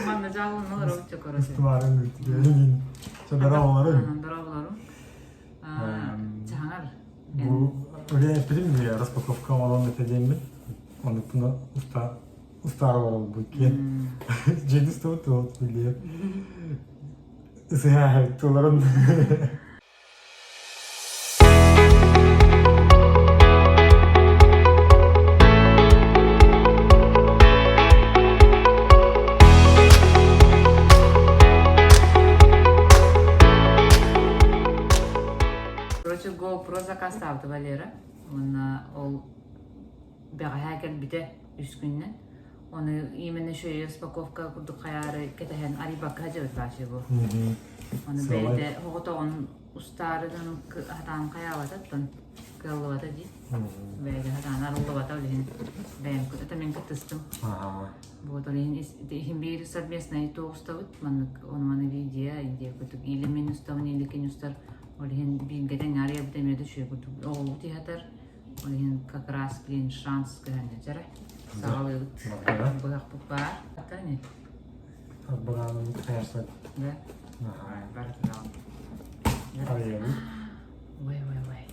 Манна дьаалын олоробут чокорос. Устумарын Чодороолорун. Дороолорун. Чаһаңар. Бу үлэ эппитим бу распаковка оҥорон этэ диэммин. Оннуктуна уста устаары олорбут киэн. Дьиэни устубут туол билиэ. Ысыһаа туларын. Короче, GoPro заказтаабыта Валера. Уонна ол бэҕэһээ кэлбитэ үс күннэн. Оны именно еще распаковка курдук хайаары кэтэһэн арыйбакка сылдьабыт вообще бу. Оны бэйэтэ оҕотоҕун устаарыгын хатаан хайаабататтан кыаллыбата дии. Бэйэтэ хатаан арыллыбата ол иһин бэйэм это мин кыттыстым. Вот ол иһин иһин биир совместный туох устабыт маннык ону маны видео индия курдук или мин устабын или кини устар ол иһин бииргэ тэҥҥэ арыйабыт эмиэ да үчүгэй курдук оҕобут иһатар Ол иһин как раз блин шанс көһөннө дьэрэ. Саҕалыыбыт. Быһахпыт баар. Ата не? Арбараанын хайарсат. Да? Барытынан. Арыйабыт. Ой, ой, ой.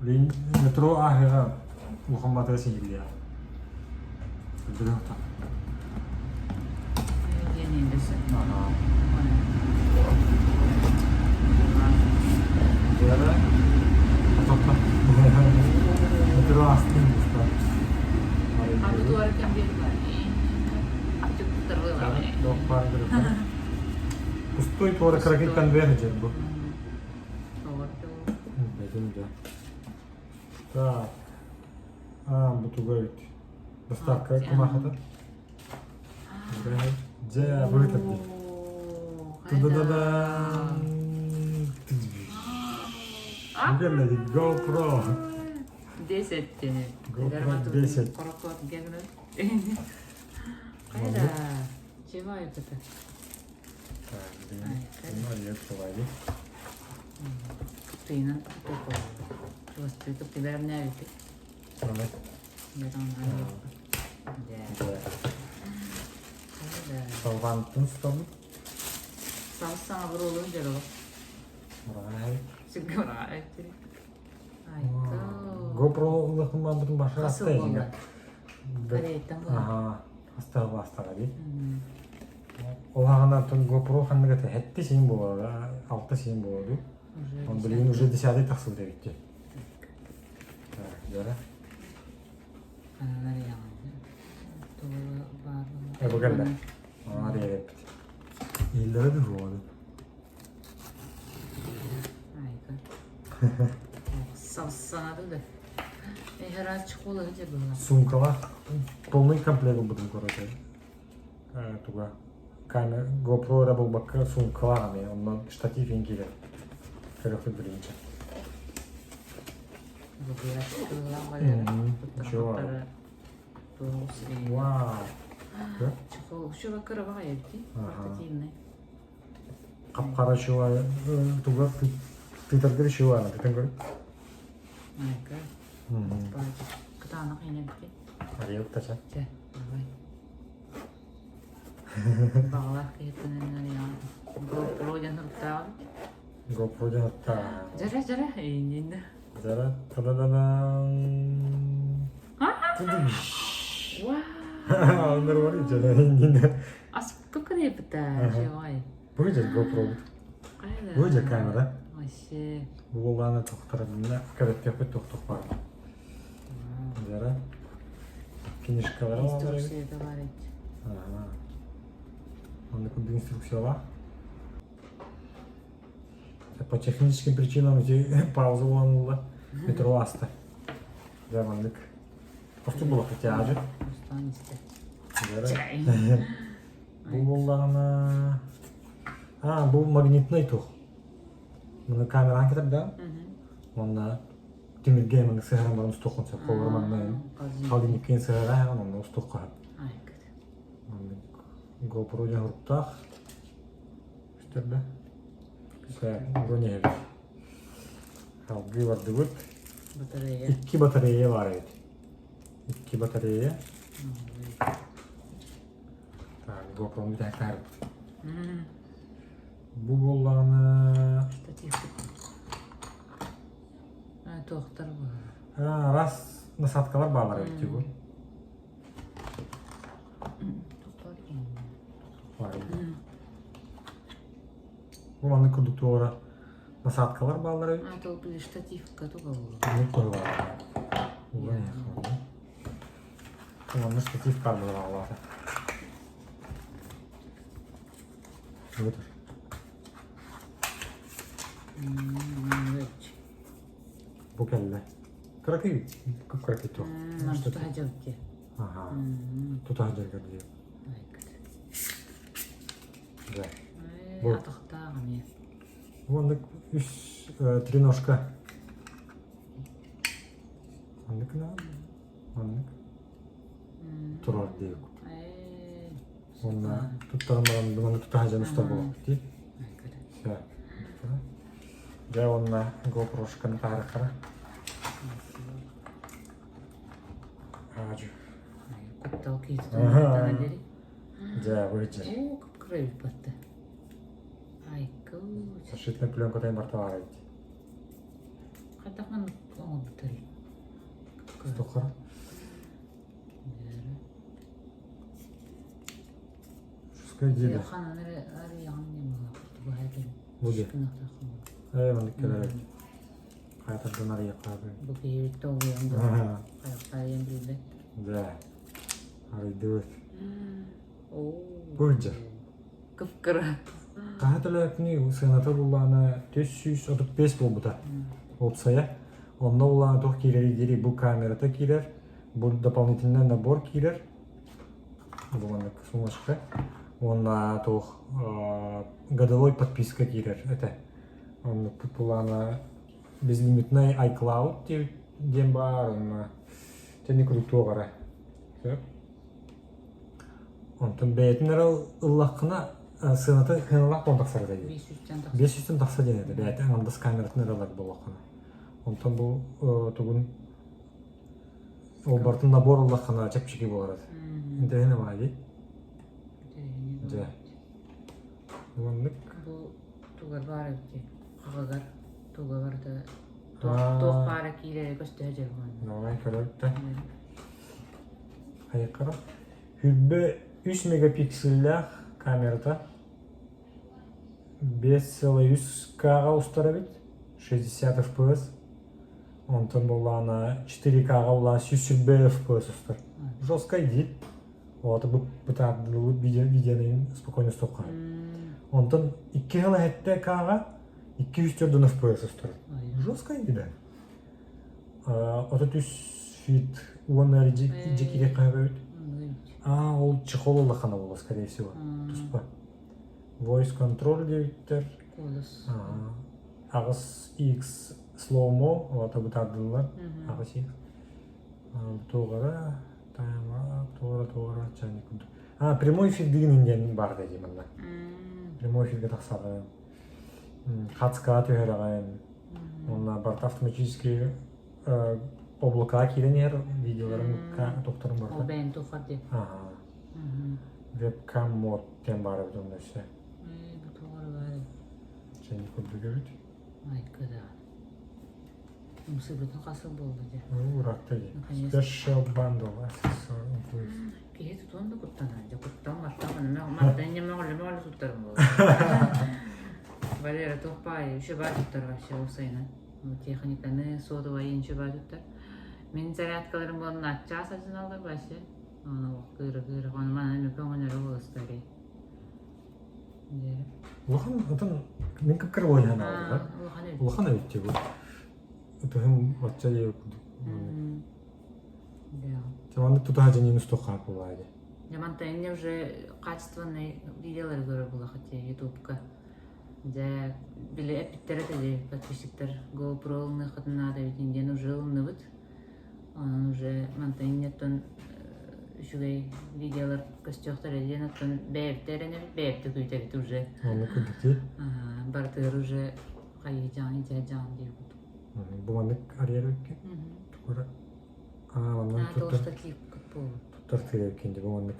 Блин, метро ааһыга улахан батыра сиһилиэ. Көрдөрүөхтэ. Пустой туора кыракый конверт дьэр бу. Так. А, бу туга эбит. Доставка кумахата. Дьэ, быһыт дии. Ту-да-да-да. Бүгүн GoPro. 10 GoPro 10. Хайда? Чего это? Так, Тыынан Чугастыы Салҕаантын сытабыт. Саҥа саҥа буруолуун дьоро. Мурай. Сиргэ мурай. GoPro ылыахпын бааммытын баша Хас аста сыл буолла? Кореяттан Аха, аста бастаҕа дии. Ол аҕанаттан GoPro ханнык этэ? Хэтти син буолар, алта син буолар. Он билигин уже десятый тахсыбыт эбит дии. Так, Бу кэллэ. Арыйа эппит. Иһиллэрэ да суоҕа Сумкалаах полный комплект ылбытым короче. Туга камера GoPro эрэ буолбакка сумкалаах эмиэ онно штатив иһин киирэр. Көрөхпүт билигинчэ. Вау. Хап-хара чуа туга тыытаргыр чуа тытан көр. Кытаанах инэбити. Арыйып тача. Чэ, давай. Баҕалаах киһиттэн GoPro диэн суруктааҕын. GoPro диэн суруктааҕын. Дьэрэ, дьэрэ, эйинниннэ. Дьэрэ, та-да-да-дан. Вау! Нормально, дьэрэ, эйинниннэ. Аспыкка кырыйбыта, живой. Бу же GoPro. Бу же камера. Вообще. Бу буоллаана тохторунна кэбэттиэхпит тохтох бар. Дьэрэ. Книжкалара Инструкция бар эбит. Ага. Онно курдук инструкциялаах. По техническим причинам ити пауза буолан метро ааста. Дьэ маннык. Хостук буолла хотя Устан истэ. Бу буоллаҕына... А, бу магнитный тух. Маны камераан кэтэрдэҕин. Уонна тимиргэ маннык сыһаран баран устуоххун сөп. Холобура манна холодильниккин сыһара онно устуохха сөп. Маннык GoPro диэн уруктаах. Көстөр да? Бу не Салгыы бардыбыт. Батарея. Икки батарея баар эбит. Икки батарея. Так, GoPro бүтэһиктээр. Бу буоллаҕына Туохтар бу? Раз насадкалар баалар эбит бу. Бу маннык курдук туора насадкалар бааллар эбит. А, то штативка туга буолуо. Маннык туһалаах. Манна штатив баар буолаҕалаата. Бу кэллэ. Кыракый, кып-кыракый туох. Тута сылдьабыт Аха. Тута сылдьаргар диye. Да. Бу. Атахтаах эмиэ. Маннык үс треножка. Маннык маннык турар диye. Уонна туттаран баран думаны тута сылдьан устар буолуохпут дии. Все. Дьэ уонна GoPro-шканы таһаарыаххара. Аадьу. Куттал киһитин дири. Дьэ, бу иччэр. Оо, кып-кыра эбит батта. Айкуу. Защитная пленка тайм барта баар эбит. Хайдах маннык оҥорбуттарый? Тоххора. Бу дии. Ээ, маннык кэлэр эбит. Хайатардан арыйахха Бу киһи тоҕуйан хайахтаайан билбэт. Да. Арыйдыбыт. Бу илдьэр. Кып-кыра. Хаһа төлөөтүнүй сыаната буллаана 435 буолбута. Уопсайа. Онно буллаана туох киирэрий диэри бу камерата киирэр, бу дополнительный набор киирэр. Бу маннык сумочка. Уонна туох годовой подписка киирэр этэ. Оннукпут булаана безлимитный iCloud диэн баар, онно тени курдук туох эрэ. Сөп. Онтон бэйэтин эрэ ыллаххына сыаната сыаналаах буолан тахсар этэ дии. 500 тахса диэн этэ бэйэтэ аҥардас камератын эрэ ылар буоллаххына. Онтон бу тугун ол барытын набор ыллаххына чэпчэки буолар этэ. Интэриэһинэй баҕайы дии. Дьэ. Маннык. Бу тугар баар эбит дии. Хаҕыгар туга барыта туох баара киирэрэ көстө сылдьар Давай көрөбүт да. Хайыккара. Хүрбэ 3 мегапикселлээх камерата 5,3 К-ҕа устар эбит 60 fps. Онтон буоллаҕына 4К-ҕа булаан 120 fps устар. Жесткай дии. Оҕото бытаардылыбыт видеоны спокойно устуохха. Онтон 2 сыл эһэттэ К-ҕа 204 fps устар. Жесткай дии да. 33 фит уонна дьикири хаһабыт. А, ол чехол улахана буолла, скорее всего. Туспа. Voice control диэбиттэр. Голос. Аҕыс X slow-mo, олата бытаардыллар. Аҕыс X. Туоҕара, тайма, туора, туора, чайник курдук. А, прямой эфир деген диэн бар дии манна. Прямой эфирге тахсаҕын. Хацкаҕа түһэрэҕин. Уонна барыта автоматически облакаҕа киирэн иһэр видеоларын тохторун барыта. Ол бэйэн тухар диэн. Аха. Вебкам мод диэн баар эбит онно өссө. Бу тугар баар Сен курдук эбит. Майка да. Мусибатын хасы буолла дии. Уратта дии. Special bundle accessory includes. Киһи тутуон да куттанар. Дьэ куттан маттан маттан ньэмэҕэлэмэҕэлэ туттарым буолла. Валера туох баай еще баар туттар вообще ол сайынан. Техниканы сотовай еще баар туттар. Мин зарядкаларым буолан аччаас ачыналлар вообще. Оны кыыры-кыыры оны манан мөкө оҥонөрө буолустары. Улахан отон мин кып-кыра буолан аалла. Улахан эбит дии бу. Ытыһым бачча диэ курдук. Маннык тутаһа дьиҥин устуохха буолаа дии. Мантан инне уже качественный видеолары көрөр буолахыт ютубка. Дьэ, били эппиттэрэ дии подписчиктар GoPro ылыныаххытын наада эбитин диэн уже ылынныбыт. Онон уже мантан иннеттэн үчүгэй видеолар көстүөхтэрэ диэн оттон бэйэбит эрэнэбит, бэйэбит күүтэбит уже. Оннук курдук дии. Барытыгар уже хайыы дьаҕан, итээ дьаҕан диир курдук. Бу маннык арыйар эбиккин. Тугура. Аа, манна туттар Тоҕуста киирбит буолбут. туттар тыа эбиккин дии, бу маннык.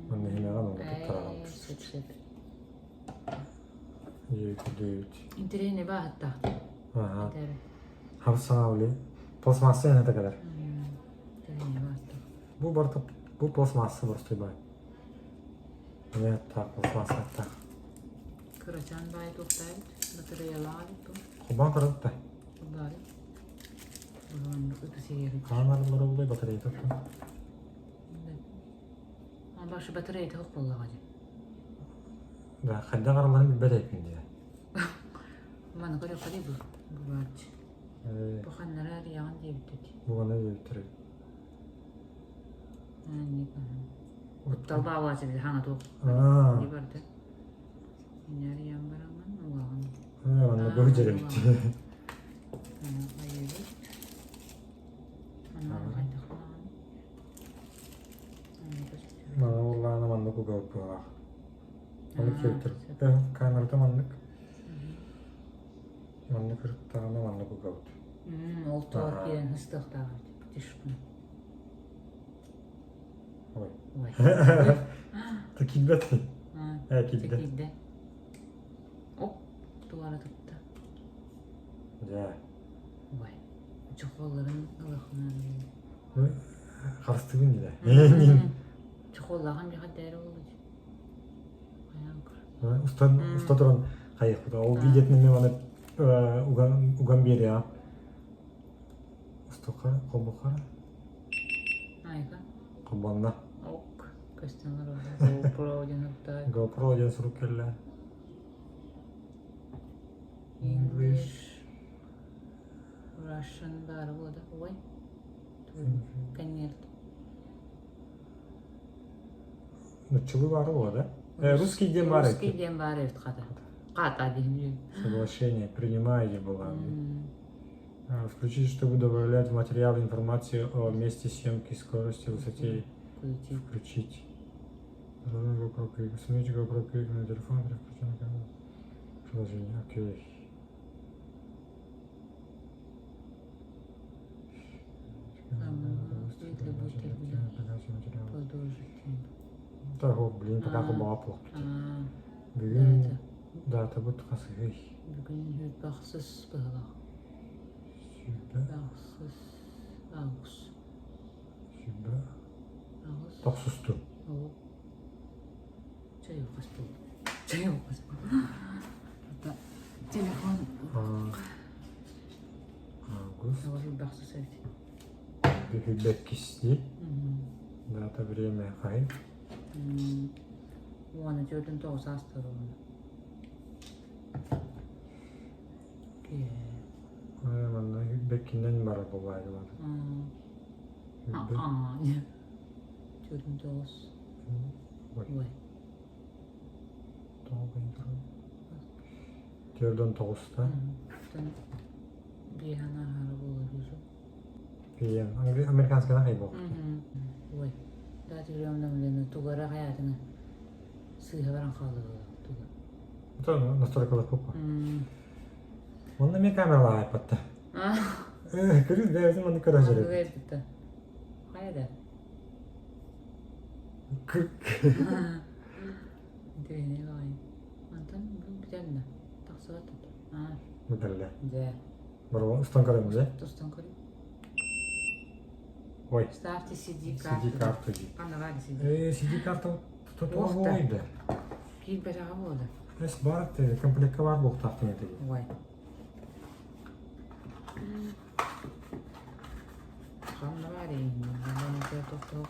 Манна иһинэҕин онно туттараҕын. Сөп сөп. Диэбит. Интэриэһинэй бааһыттаах. Аха. Хабыс саҥа ули. Пластмасса это кэлэр. Интэриэһинэй баахтаах. Бу барыта бу пластмасса боростуой баай. Эмиэ аттаах пластмасса аттаах. Кырачаан баай туохтаабыт, батареялаах эбит бу. Холбоон көрөбүт да. Баары. Бу ытыс иһэр. Хаан арыллара булай батареята оттон. Башы батареята суох буоллаҕа дии. Да, хайдах арылларын билбэт эбиппин дии. Маны көрүөххэ дии бу. Бу баарчы. Бу ханнара арыйаҕын диэбит эти. Бу маны диэбиттэр. Талбаабаачы били хаҥа туох. Дии барда. Иннэ арыйан бараҥҥын угаҕын. Манна бөһү дьэрэбит. Хайыыбыт. Манна хайдах гынаҕын? Маны урлаана маннык угабыт быһалаах. Маннык диэбиттэр. Камерата маннык. Маннык ырыттаҕына маннык угабыт. Ол туох киирэн ыстыахтаах эбит. Тишпун. Ой. Та киирбэт. Ээ киирдэ. Киирдэ. Оп, туора тутта. Дьэ. Ой. Чохолларын ылахына. Харыстыгын дии. Чохоллаҕын дьахаддээри буолла Хайаан көр. Устан уста туран хайыахпыт. Ол видеотын эмиэ маны уган уган биэриэҕим. Устуха холбохара. Айга. Холбонно. Ок. Көстөн олорор. GoPro диэн суруктаах. GoPro диэн сурук кэллэ. English. Russian баара буолда. Ой. Конверт. Нуччалыы баара буолла да? Русский диэн баар Русский диэн баар эбит хата. Хата диэн. Соглашение принимаете была. Включить, чтобы добавлять в материал информацию о месте съемки, скорости, высоте. Включить. GoPro Quick. Установите GoPro Quick на телефон при включенной камере. Приложение. Окей. Так, блин, пока холбоҕо Бүгүн даатабыт хасыһый? Бүгүн сүүрбэхсис быһылаах. Сүүрбэ? Ахсыс, аҕыс. Сүүрбэ? Аҕыс. Тохсусту. Оо. Чэй ухас буолла. Чэй ухас буолла. Телефон. Август. Сүүрбэхсис эбит. Сүүрбэккисти. Дата, время, хай. Уона төрдүн тоҕус аастар уона. Манна сүүрбэккинэн барар буолаайдылар. Төрдүн тоҕус. Ой. Төрдөн тоҕуста. Биэһэн аһара буола вижу. PM. Американскайдан хайбох. Ой. Да телефонна тугара хаятына сыыһа баран хаалла туга. Это настройкалар купа. Онно эмиэ камералаах айпатта. Көрүс бэйэбитин маннык көрө сылдьабыт. Хайа да. Интэриэһинэй баҕайы. Мантан бу бүтэн да тахсыбат да. Бүтэллэ. Дьэ. Бороҕон устан көрөбүн дьэ. Устан көрүм. Ой. Ставьте CD-карту. CD-карту дии. Ханна баар CD? CD-карта туох буолуой да? Киирбэтэҕэ буолла. Эс бар комплекка бар буолуохтаах диэн этэ. Ой. Ханна баар тохтоо.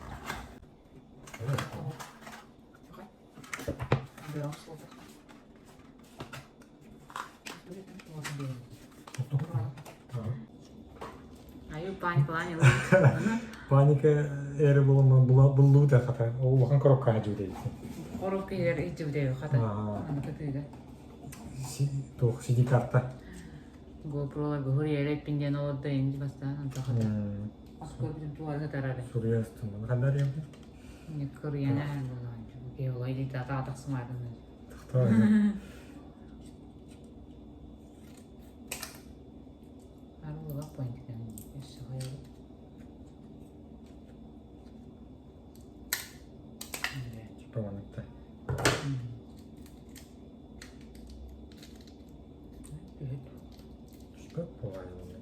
Аю паникалаан Паника эрэ буолан буллубут хата. Улахан коробка хадьыбыт Коробка иһэр иһдьибит хата. Аны кытыыга. Туох CD-карта. GoPro-лар быһыр эппин диэн олордо инди бастаан анта хата. Оскуол туга тарары. Суруйа астым. Хандар ем. Не кырыяна болан. Ке олай ди тата тахсымадым. Тахта. Арылыга point. Өссө хайы. Типа маныкта. Түспэт буолаайы.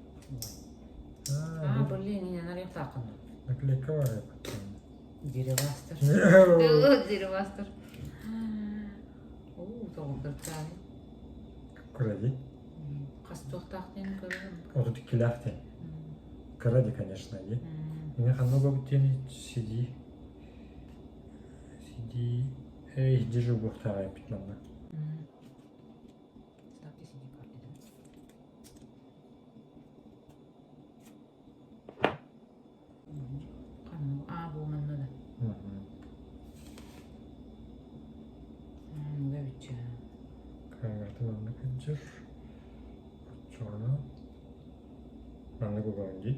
А, блин, не нарыктаакын. Наклейка бар. Деревастер. Деревастер. Оо, тоҕурдартааны. Кыра Хас туохтаах диэн көрөрүм. 32-лээх диэн. Кыра ди, конечно, ди. Мин ханна угабыт диэн CD. CD. Эй, же угуохтааҕа эппит манна. Ставьте CD карты, да? А, бу манна да. Мм, бүтчэ. Камерата манна кыдьыр. Оччоҕуна маннык угабын дии.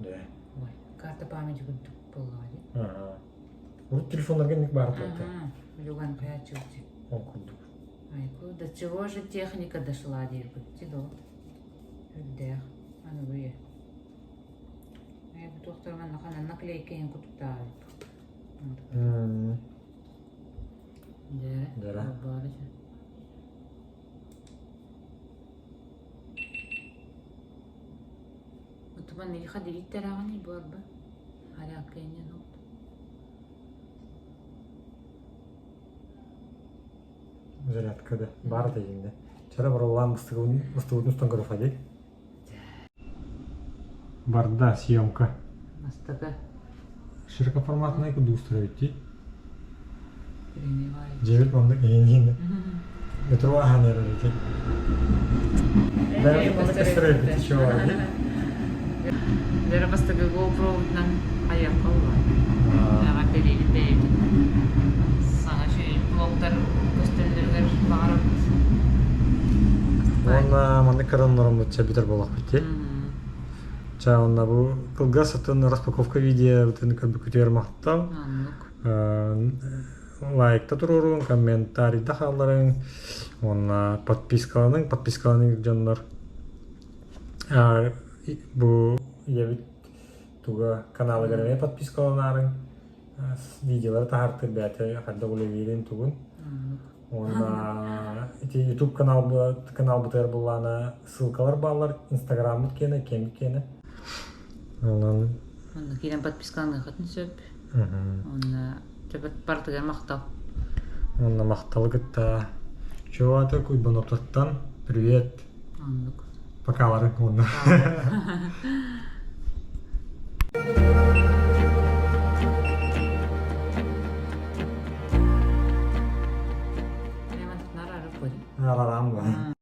Да. Ой, карта памяти курдук буоллаҕа дии. Ага. Урут телефоннарга инник баар буолта. Люган хаяччылчы. Ол курдук. Айку, до чего же техника дошла диэбит до. Үрдээх. Аныгы Бу туохтар манна ханан наклейка иһин кутуктаабыт. Дьэ, Дьэ. Утуман иха дигиттераҕыный буорба. Харяккайнен от. Зарядка да. Баар этэ Чара барыллаан быстыбытын устан көрө Барда съемка. Бастакы. Широкоформатный кудустар эбит Дьиэбит маннык иһин метро аһан эрэр ити. Бэйэм маннык көстөр эбит еще Дөрө бастакы GoPro-тынан айахха улар. Эҕэрдэлиибит бэйэбит. Саҥа үчүгэй блогтар көстөллөрүгэр баҕарабыт. Уонна маннык көрөн олороммут чэ бүтэр буоллахпыт дии. Ча уонна бу кылгас атын распаковка видео көрбүккүтүгэр махтал. Оннук. Лайкта туруоруҥ, комментарийда хаалларыҥ уонна подпискаланыҥ, подпискаланыҥ дьоннор бу ийэбит туга каналыгар эмиэ подпискаланаарыҥ видеолары таһаартыр бэйэтэ хайдах үлэлиирин тугун уонна ити YouTube каналбытыгар буллаана ссылкалар бааллар инстаграммыт киэнэ киэммит киэнэ онон Онно киирэн подпискаланыаххытын сөп. Уонна барытыгар махтал. Уонна махталы кытта Чуата Куйбаноптаттан привет. Оннук. Покалары уонна. Арарам ба.